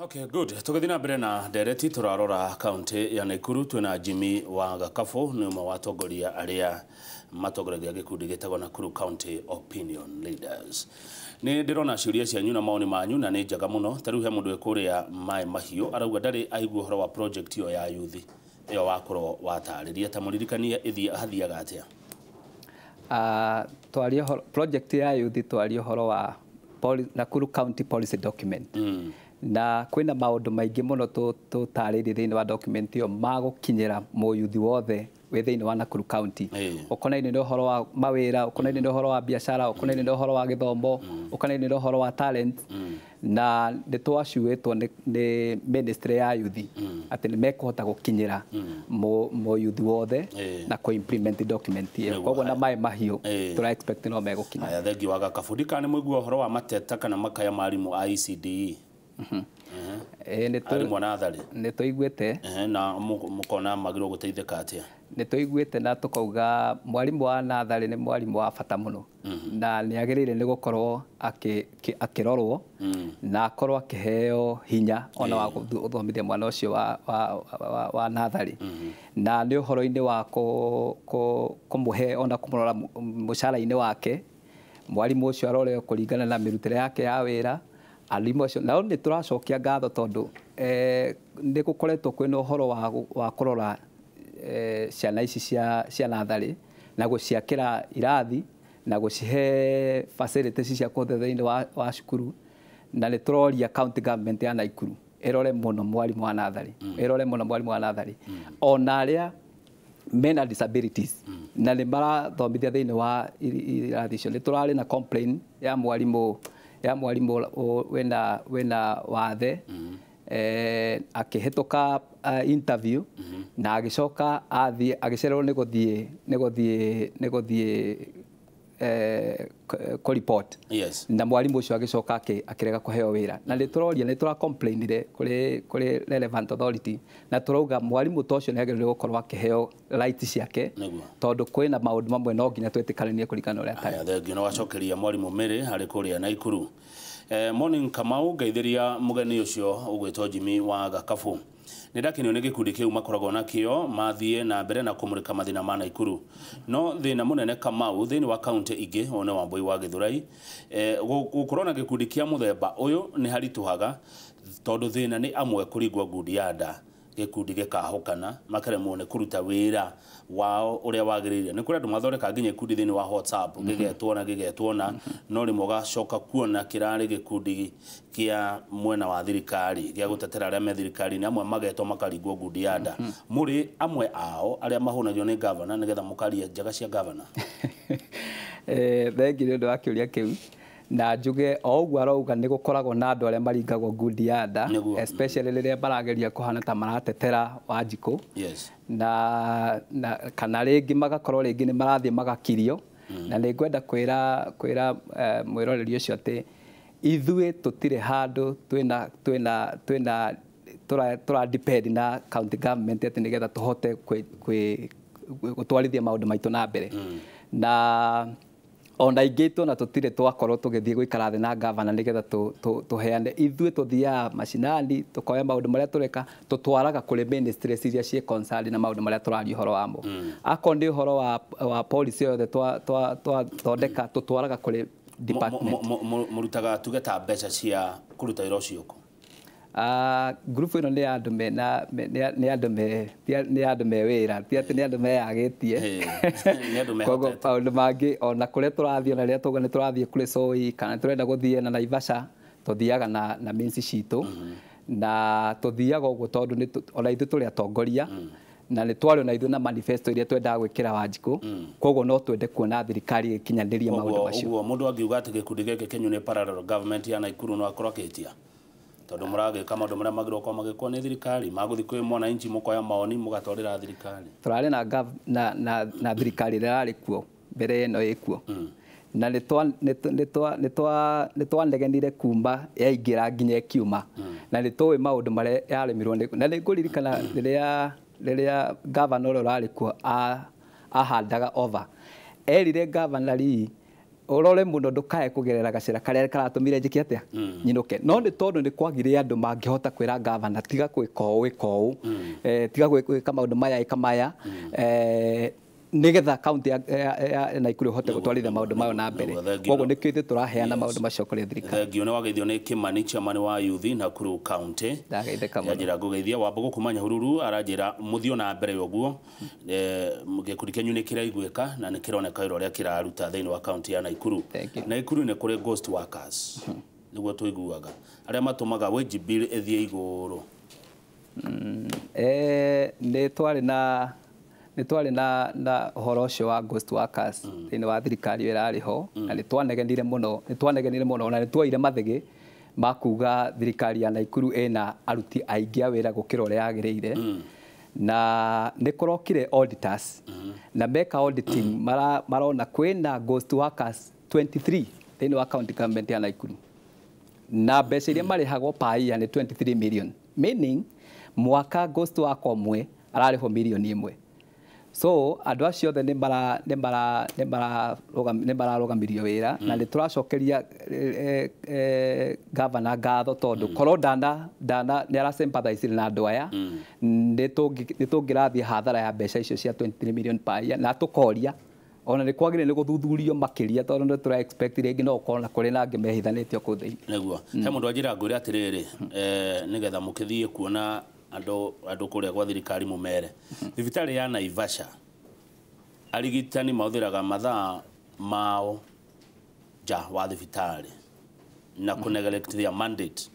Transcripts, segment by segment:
Okay, good. Tũgĩthiĩ na mbere na ndereti, tũrarora kaunti ya Nakuru. Twĩna Jimmy wa Gakabu, nĩ ũmwe wa atongoria arĩa matongoragia gĩkundi gĩtagwo Nakuru County Opinion Leaders. Nĩ ndĩrona ciũria cianyu na maoni manyu na nĩ njega mũno. Ta rĩu he mũndũ wĩ kũrĩa Maĩ Mahiũ arauga ndarĩ aigua ũhoro wa project ĩyo ya youth ĩyo wakorwo watarĩria, ta mũririkanie ĩthiĩ hathiaga atĩa? Twarie ũhoro project ya youth, twarie ũhoro wa Nakuru County Policy Document. Na kwĩna maũndũ maingĩ mũno tũtarĩirie thĩinĩ wa document ĩyo ma gũkinyĩra mũyuthi wothe wĩ thĩinĩ wa Nakuru County, ũkonainie na ũhoro wa mawĩra, ũkonainie na ũhoro wa biacara, ũkonainie na ũhoro wa gĩthomo, ũkonainie na ũhoro wa talent. Na nĩ twacuĩtwo nĩ ministry ya youth atĩ nĩ mekũhota gũkinyĩra mũyuthi wothe na kũ-implement document ĩyo. Koguo na Maĩ Mahiũ tũra expect no megũkinya. Aya, thengi wa Gakabu. Ndikana nĩ mũigua ũhoro wa mateta kana makaya ma arimũ a ECDE? Arimũ a natharĩ. Nĩ tũiguĩte. Na mũkona magĩrĩirwo gũteithĩka atĩa? Nĩ tũiguĩte na tũkauga mwarimũ wa natharĩ nĩ mwarimũ wa bata mũno na nĩ agĩrĩire nĩ gũkorwo akĩrorwo na akorwo akĩheo hinya ona wa gũthomithia mwana ũcio wa natharĩ, na nĩ ũhoro-inĩ wa kũmũhe ona kũmũrora mũcara-inĩ wake. Mwarimũ ũcio arore kũringana na mĩrutĩre yake ya wĩra. Arimũ acio nao nĩ tũracokia ngatho tondũ nĩ gũkoretwo kwĩna ũhoro wa kũrora ciana ici cia natharĩ na gũciakĩra irathi na gũcihe facilities cia kũhũthĩra thĩinĩ wa cukuru. Na nĩ tũroria county government ya Nakuru ĩrore mũno mwarimũ wa natharĩ, ĩrore mũno mwarimũ wa natharĩ, ona arĩa mena disabilities na nĩ marathomithia thĩinĩ wa irathi icio. Nĩ tũrarĩ na complain ya mwarimũ wĩna wathe, akĩhĩtũka interview na agĩcoka athiĩ agĩcererwo nĩ gũthiĩ kũ report. Na mwarimũ ũcio agĩcoka akĩrega kũheo wĩra. Na nĩ tũroria, nĩ tũra complainire kũrĩ relevant authority na tũrauga mwarimũ ta ũcio nĩ agĩrĩirwo gũkorwo akĩheo right ciake, tondũ kwĩna maũndũ mamwe no nginya twĩtĩkanĩrie kũringana na ũrĩa atarĩ. Aya, thengio. No wacokeria mwarimũ Mary harĩ kũrĩa Naikuru. Morning Kamau, ngeithĩria mũgeni ũcio ũgwĩtwo Jimmy wa Gakabu. Nĩ ndakenio nĩ gĩkundi kĩu makoragwo nakĩo mathiĩ na mbere na kũmũrĩka mathĩna ma Naikuru. No thĩna mũnene Kamau thĩinĩ wa kaunti ingĩ ũyũ nĩ Wambui wa Gĩthũrai, gũkorwo na gĩkundi kĩa mũthemba ũyũ nĩ haritũhaga tondũ thĩna nĩ amwe kũringwo ngundi ya nda, gĩkundi gĩkahũkana, makaremwo nĩ kũruta wĩra wao ũrĩa wagĩrĩire. Nĩ kũrĩ andũ mathondeka nginya ikundi thĩinĩ wa WhatsApp gĩgetwo na gĩgetwo na no rĩmwe ũgacoka kuona kĩrarĩ gĩkundi kĩa mwena wa thirikari gĩa gũtetera arĩa me thirikari-inĩ, amwe magetwo makaringwo ngundi ya nda. Mũrĩ amwe ao arĩa mahũnagio nĩ gavana nĩgetha mũkaria njega cia gavana? Thengi nĩ ũndũ wa kĩũria kĩu, na njuge o ũguo arauga nĩ gũkoragwo na andũ arĩa maringagwo ngundi ya nda, especially rĩrĩa marageria kũhana ta maratetera Wanjikũ na kana rĩngĩ magakorwo rĩngĩ nĩ marathiĩ magakirio. Na nĩ ngwenda kwĩra mwĩroreri ũcio atĩ ithuĩ tũtirĩ handũ twĩna tũra depend na county government atĩ nĩgetha tũhote gũtwarithia maũndũ maitũ na mbere. Na ona ingĩ itũ na tũtirĩ twakorwo tũgĩthiĩ gũikara thĩ na gavana nĩgetha tũheane. Ithuĩ tũthiaga macinani tũkoya maũndũ marĩa tũreka, tũtwaraga kũrĩ ministries iria ciĩ concerned na maũndũ marĩa tũraria ũhoro wamo. Akorwo nĩ ũhoro wa policy yothe twathondeka, tũtwaraga kũrĩ department. Mũrutaga tuge ta mbeca cia kũruta wĩra ũcio kũ? Group ĩno nĩ ya andũ mena nĩ andũ me nĩ andũ me wĩra, ti atĩ nĩ andũ meyagĩtie. Nĩ andũ Koguo mehotete. Maũndũ mangĩ ona kũrĩa tũrathiĩ, ona rĩrĩa tauga nĩ tũrathiĩ kũrĩ Soy kana tũrenda gũthiĩ na Naivasha, tũthiaga na means citũ na tũthiaga ũguo tondũ ona ithuĩ tũrĩ atongoria na nĩ twarĩ ona ithuĩ na manifesto iria twendaga gwĩkĩra Wanjikũ. Koguo no twende kuona thirikari ĩgĩkinyanĩria maũndũ Ũguo macio. Ũguo mũndũ angiuga atĩ gĩkundi gĩkĩ kĩanyu nĩ parallel government ya Nakuru no akorwo akĩhĩtia, tondũ mũragĩka maũndũ marĩa magĩrĩirwo gũkorwo magĩkwo nĩ thirikari, magũthiĩ kwĩ mwananchi mũkoya maoni mũgatwarĩra thirikari. Tũrarĩ na thirikari ĩrĩa ĩrarĩ kuo mbere ĩno ĩkuo na nĩ twanegenire kuma yaingĩra nginya ĩkiuma, na nĩ tũĩ maũndũ marĩa yaremirwo nĩ. Na nĩ ngũririkana rĩrĩa gavana ũrĩa ũrarĩ kuo ahandaga over, erire gavana Lee Ũrore mũno ndũkae kũgerera gacĩra karĩa karatũmire njĩke atĩa nyinũke. No nĩ tondũ nĩ kwagire andũ mangĩhota kwĩra gavana tiga gwĩka ũũ ĩka ũũ, tiga gwĩka maũndũ maya ĩka maya, nĩgetha kaunti ya Naikuru ĩhote gũtwarithia maũndũ mayo na mbere. Koguo nĩkĩo ithuĩ tũraheana maũndũ macio kũrĩ thirikari. Thengio. Nĩ wageithio nĩ Kimani, chairman wa youth Nakuru County. Ndageithĩka mũno. Njĩra ngũgeithia. Wambugu kuma Nyahururu aranjĩra mũthiĩ na mbere ũguo, gĩkundi kĩanyu nĩ kĩraiguĩka na nĩ kĩroneka wĩra ũrĩa kĩraruta thĩinĩ wa kaunti ya Nakuru. Nakuru nĩ kũrĩ ghost workers, nĩguo tũiguaga, arĩa matũmaga wage bill ĩthiĩ igũrũ. Nĩ twarĩ na ũhoro ũcio wa ghost workers thĩinĩ wa thirikari ĩyo ĩrarĩ ho, na nĩ twanegenire mũno na nĩ tuoire mathĩgĩ ma kuga thirikari ya Naikuru ĩna aruti aingĩ a wĩra gũkĩra ũrĩa yagĩrĩire. Na nĩ kũrokire auditors na meka auditing marona kwĩna ghost workers 23 thĩinĩ wa county government ya Naikuru, na mbeca iria marĩhagwo per year nĩ 23 million, meaning mwaka ghost worker ũmwe ararĩhwo mirioni 1. So andũ acio othe nĩ mararũgamirio wĩra, na nĩ tũracokeria gavana ngatho tondũ korwo ndana nĩ ara sympathize na andũ aya, nĩ tũngĩrathiĩ hathara ya mbeca icio cia 23 million per year. Na tũkoria ona nĩ kwagĩrĩire nĩ gũthuthurio makĩria tondũ nĩ tũra expect rĩngĩ no ũkorwo na kũrĩ na angĩ mehithanĩtio kũu thĩinĩ. Nĩguo he mũndũ anjĩra ngwĩre atĩrĩrĩ, nĩgetha mũkĩthiĩ kuona andũ kũrĩa gwa thirikari mũmere thibitarĩ ya Naivasha arigitani mahũthĩraga mathaa mao nja wa thibitarĩ na kũ neglect their mandate.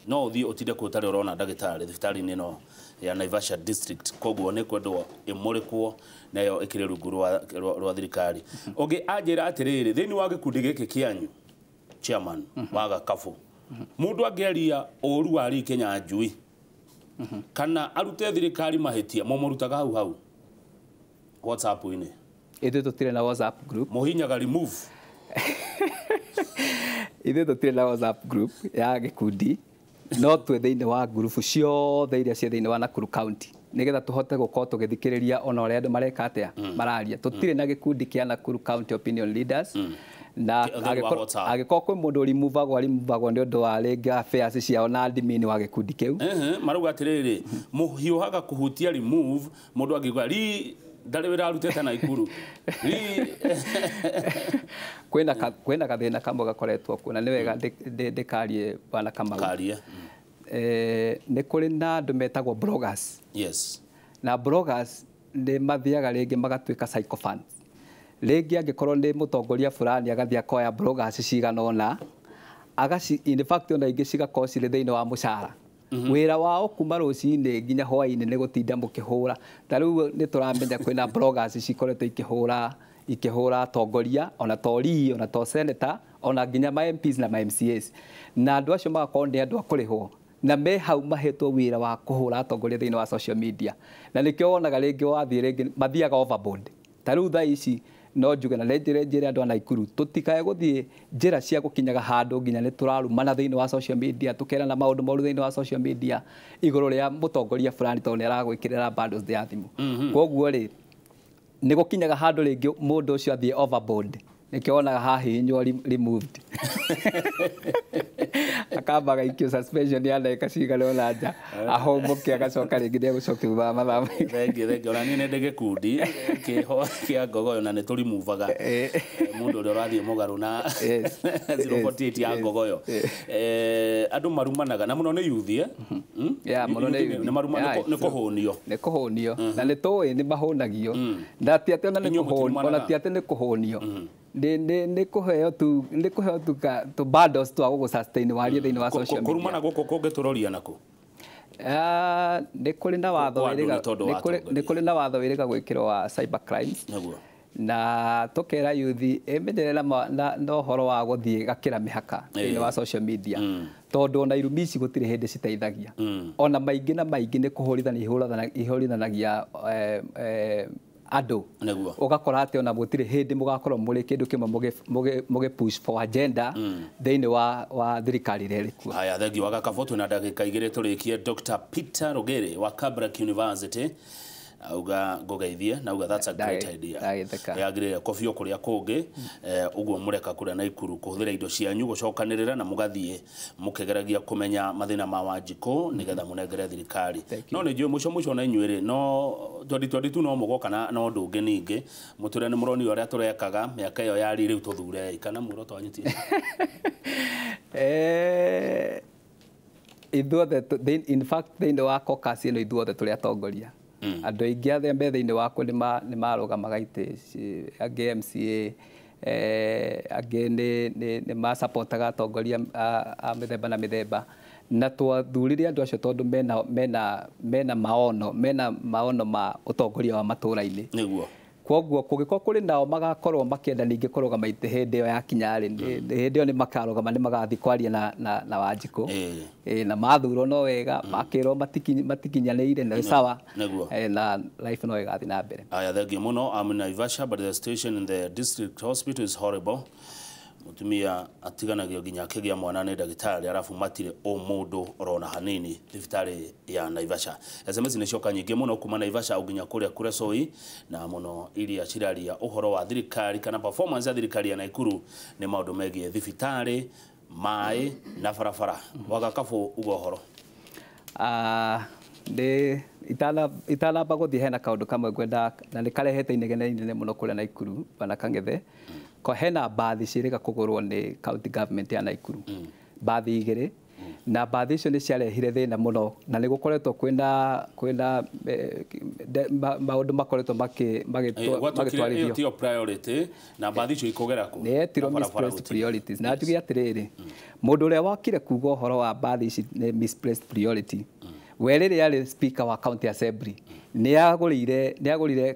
No ũthiĩ ũtinde kũu ũtarĩ ũrona ndagĩtarĩ thibitarĩ-inĩ ĩno ya Naivasha district. Koguo nĩ kwendwo ĩmũrĩkwo nayo ĩkĩrĩ rungu rwa thirikari. Ũngĩ anjĩra atĩrĩrĩ, thĩinĩ wa gĩkundi gĩkĩ kĩanyu, chairman wa Gakabu, mũndũ angĩaria ũru wa Lee Kinyanjui kana arute thirikari mahĩtia, mũmũrutaga hau hau WhatsApp-inĩ? Ithuĩ tũtirĩ na WhatsApp group. Mũhinyaga remove? Ithuĩ tũtirĩ na WhatsApp group ya gĩkundi, no twĩ thĩinĩ wa ngurubu ciothe iria ciĩ thĩinĩ wa Nakuru County nĩgetha tũhote gũkorwo tũgĩthikĩrĩria ona ũrĩa andũ mareka atĩa mararia. Tũtirĩ na gĩkundi kĩa Nakuru County Opinion Leaders na Thĩinĩ wa WhatsApp. Angĩkorwo kwĩ mũndũ rimuvagwo, arimuvagwo nĩ ũndũ wa rĩngĩ affairs ciao na admin wa gĩkundi kĩu. Ehe, marauga atĩrĩrĩ, mũhiũhaga kũhutia remove mũndũ angĩuga ri ndarĩ wĩra arutĩte Naikuru ri. Kwĩna gathĩna kamwe gakoretwo kuo na nĩ wega ndĩkarie, bwana Kamau. Karia. Nĩ kũrĩ na andũ metagwo bloggers. Na bloggers nĩ mathiaga rĩngĩ magatuĩka sycophants. Rĩngĩ angĩkorwo nĩ mũtongoria fulani, agathiĩ akoya bloggers cigana ũna, agaci in fact ona ingĩ cigakorwo cirĩ thĩinĩ wa mũcara. Wĩra wao kuma rũcinĩ nginya hwainĩ nĩ gũtinda mũkĩhũra. Ta rĩu nĩ tũramenya kwĩna bloggers cikoretwo ikĩhũra atongoria, ona to Lee, ona to senator, ona nginya ma MPs na ma MCAs, na andũ acio magakorwo nĩ andũ a kũrĩhwo na me hau mahetwo wĩra wa kũhũra atongoria thĩinĩ wa social media. Na nĩkĩo wonaga rĩngĩ wathiĩ rĩngĩ mathiaga overboard. Ta rĩu thaa ici no njuge na njĩre andũ a Naikuru tũtikae gũthiĩ njĩra cia gũkinyaga handũ nginya nĩ tũrarumana thĩinĩ wa social media, tũkerana maũndũ moru thĩinĩ wa social media igũrũ rĩa mũtongoria fulani tondũ nĩ aragwĩkĩrĩra bundles ya thimũ. Koguo rĩ, nĩ gũkinyaga handũ rĩngĩ mũndũ ũcio athiĩ overboard, nĩkĩo wonaga hahihinywo removed, akamba agaikio suspension ya ndagĩka cigana ũna nja ahũmũke, agacoka rĩngĩ nĩ egũcokia thutha wa mathaa maingĩ. Thengiũ, thengiũ. Ona niĩ nĩ ndĩ gĩkundi kĩho kĩa Ngogoyo na nĩ tũrimuvaga mũndũ ũrĩa ũrathiĩ mũgarũ na 048 ya Ngogoyo. Andũ marumanaga na mũno nĩ youth, eh? Yeah, mũno nĩ youth. Nĩ maruma nĩ kũhũnio. Nĩ kũhũnio, na nĩ tũĩ nĩ mahũnagio, na ti atĩ ona nĩ Inyuĩ kũhũnio, mũtirumanaga? Ona ti atĩ nĩ kũhũnio, nĩ kũheo tu tũ bundles twa gũgũ sustain warie thĩinĩ wa social media. Kũrumana gũkũ kũngĩtũroria nakũ? Ah, nĩ kũrĩ na watho Kwa andũ wĩrĩga nĩ tondũ wa atongoria. Nĩ kũrĩ na watho wĩrĩga gwĩkĩrwo wa cyber crimes. Na tũkera youth ĩmenyerere na ũhoro wa gũthiĩ gakĩra mĩhaka thĩinĩ wa social media, tondũ ona irumi ici gũtirĩ hĩndĩ citeithagia. Ona maingĩ na maingĩ nĩ kũhũrithania ihũrithanagia andũ. Ũgakora atĩ ona gũtirĩ hĩndĩ mũgakorwo mũrĩ kĩndũ kĩmwe mũgĩ push for agenda thĩinĩ wa thirikari ĩrĩa ĩrĩ kuo. Haya, thengiũ wa Gakabũ. Twĩna ndagĩka 2 tũrĩkie. Dr Peter Rugere wa Kabarak University. Auga ngũgeithie na auga that's a great idea. Yagĩrĩire kobio kũrĩa kũngĩ ũguo mũreka kũrĩa Naikuru kũhũthĩra indo cianyu gũcokanĩrĩra na mũgathiĩ mũkĩgeragia kũmenya mathĩna ma Wanjikũ nĩgetha mũnengere thirikari. No nĩ njũĩ mũico mũico na inyuĩ rĩ, no 2022 no mũgoka na ũndũ ũngĩ ningĩ mũtũre nĩ mũronio ũrĩa tũrekaga mĩaka ĩyo yarĩ rĩu tũthure kana muoroto wanyu ti ithuothe in fact thĩinĩ wa caucus ĩno ithuothe tũrĩ atongoria. Andũ aingĩ arĩa me thĩinĩ wakwa nĩ marũgamaga itĩ, angĩ MCA, angĩ nĩ masapotaga atongoria a mĩthemba na mĩthemba, na twathurire andũ acio tondũ mena maono ma ũtongoria wa matũũra-inĩ. Nĩguo. Kwoguo kũngĩkorwo kũrĩ nao magakorwo makĩenda ningĩ kũrũgama itĩ hĩndĩ ĩyo yakinya rĩ, hĩndĩ ĩyo nĩ makarũgama, nĩ magathiĩ kwaria na Wanjikũ na mathurwo no wega, makĩrwo matikinyanĩire nĩ sawa, na life no ĩgathiĩ na mbere. Aya, thengiũ mũno. I'm in Naivasha but the situation in the district hospital is horrible. Mutumia atiganagio nginya akĩgĩa mwana nĩ ndagĩtarĩ arabu matirĩ o mũndũ orona hanini thibitarĩ ya Naivasha. SMS nĩ cioka nyingĩ mũno kuma Naivasha nginya kũrĩa Kuresoi na mũno iria ciraria ũhoro wa thirikari kana performance ya thirikari ya Naikuru nĩ maũndũ megiĩ thibitarĩ, maĩ na barabara. Wagakabũ uga ũhoro. Nĩ itanamba gũthiĩ hena kaũndũ kamwe ngwenda na nĩ karehete inegene inene mũno kũrĩa Naikuru bana Kang'ethe. Hena mbathi ciĩrĩga kũgũrwo nĩ county government ya Naikuru, mbathi igĩrĩ, na mbathi icio nĩ ciarehire thĩna mũno na nĩ gũkoretwo kwĩna maũndũ makoretwo magĩtwarithio. Tiyo priority na mbathi icio ikũgera kũ? Nĩ yetirwo misplaced priorities. Na njuge atĩrĩrĩ, mũndũ ũrĩa wakire kuga ũhoro wa mbathi ici nĩ misplaced priority, we rĩrĩa arĩ speaker wa county assembly nĩ agũrire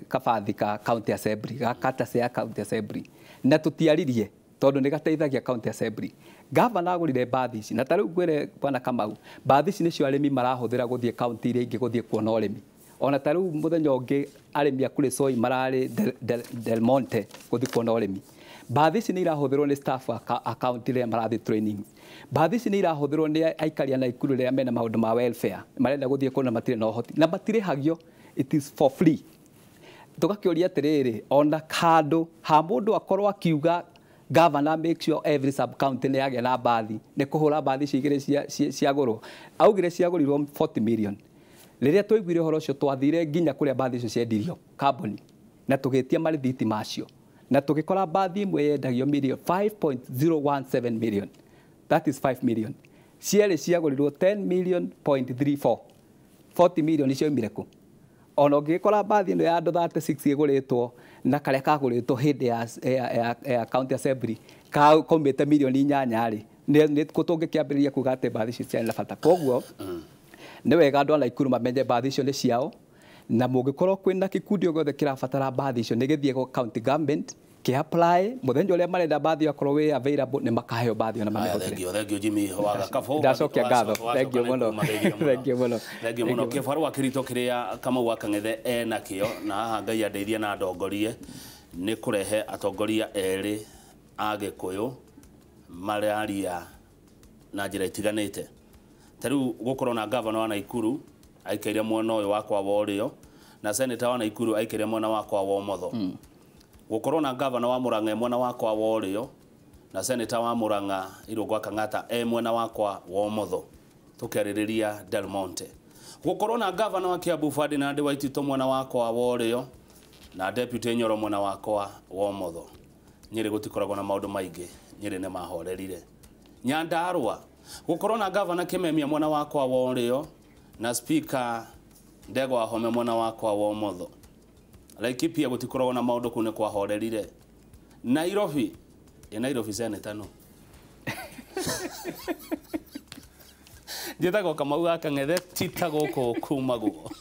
kabathi ka county assembly, ga katase ya county assembly, na tũtiaririe tondũ nĩ gateithagia county assembly. Gavana agũrire mbathi ici na ta rĩu ngwĩre bwana Kamau, mbathi ici nĩcio arĩmi marahũthĩra gũthiĩ county iria ingĩ gũthiĩ kuona ũrĩmi. Ona ta rĩu mũthenya ũngĩ arĩmi a Kuresoi mararĩ Del Monte gũthiĩ kuona ũrĩmi. Mbathi ici nĩ irahũthĩrwo nĩ staff a county rĩrĩa marathiĩ training. Mbathi ici nĩ irahũthĩrwo nĩ aikari a Naikuru rĩrĩa mena maũndũ ma welfare, marenda gũthiĩ kũndũ na matirĩ na ũhoti na matirĩhagio, it is for free. Tũgakĩũria atĩrĩrĩ, ona handũ ha mũndũ akorwo akiuga governor make sure every sub county nĩ yagĩa na mbathi, nĩ kũhũra mbathi ici igĩrĩ ciagũrwo, augire ciagũrirwo 40 million. Rĩrĩa twaiguire ũhoro ũcio twathire nginya kũrĩa mbathi icio ciendirio kambuni na tũgĩtia marithiti macio na tũgĩkora mbathi ĩmwe yendagio million 5.017 million, that is 5 million. Cierĩ ciagũrirwo 10 million point 34, 40 million icio imire kũ? Ona ũngĩgĩkora mbathi ĩno ya andũ 36 ĩgũrĩtwo na karĩa kagũrĩtwo hĩndĩ ya county assembly kaumĩte milioni 8 rĩ, nĩ kũ tũngĩkĩambĩrĩria kuga atĩ mbathi icio ciarĩ na bata? Koguo nĩ wega andũ a Naikuru mamenye mbathi icio nĩ ciao, na mũngĩkorwo kwĩna gĩkundi o gĩothe kĩrabatara mbathi icio nĩ gĩthiĩ gwa county government kĩ apply, mũthenya ũrĩa marenda mbathi ĩyo akorwo wĩ available nĩ makaheo mbathi ĩyo na mamĩhũthĩre. Thengiũ, thengiũ Jimmy wa Gakabũ. Ndacokia ngatho. Thengiũ mũno. Thengiũ mũno. Thengiũ mũno. Kĩbarũa kĩritũ kĩrĩa Kamau wa Kang'ethe enakĩo na haha Ngai andeithie na ndongorie nĩ kũrehe atongoria erĩ a Gĩkũyũ mararia na njĩra itiganĩte. Ta rĩu gũkorwo na gavana wa Naikuru aikaire mwena ũyũ wakwa wa ũrĩo na senator wa Naikuru aikaire mwena wakwa wa ũmotho. Gũkorwo na gavana wa Murang'a mwena wakwa wa ũrĩo na senator wa Murang'a Irũngũ wa Kang'ata e mwena wakwa wa ũmotho tũkĩarĩrĩria Del Monte. Gũkorwo na gavana wa Kiambu Ferdinand Waititũ mwena wakwa wa ũrĩo na deputy Nyoro mwena wakwa wa ũmotho. Nyĩrĩ gũtikoragwo na maũndũ maingĩ, Nyĩrĩ nĩ mahorerire. Nyandarua gũkorwo na gavana Kimemia mwena wakwa wa ũrĩo na speaker Ndegwa Wahome mwena wakwa wa ũmotho. Laikipia gũtikoragwo na maũndũ kũu nĩ kwahorerire. Nairobi, Nairobi senator no. Njĩtagwo Kamau wa Kang'ethe, ti ta gũkũ kumagwo.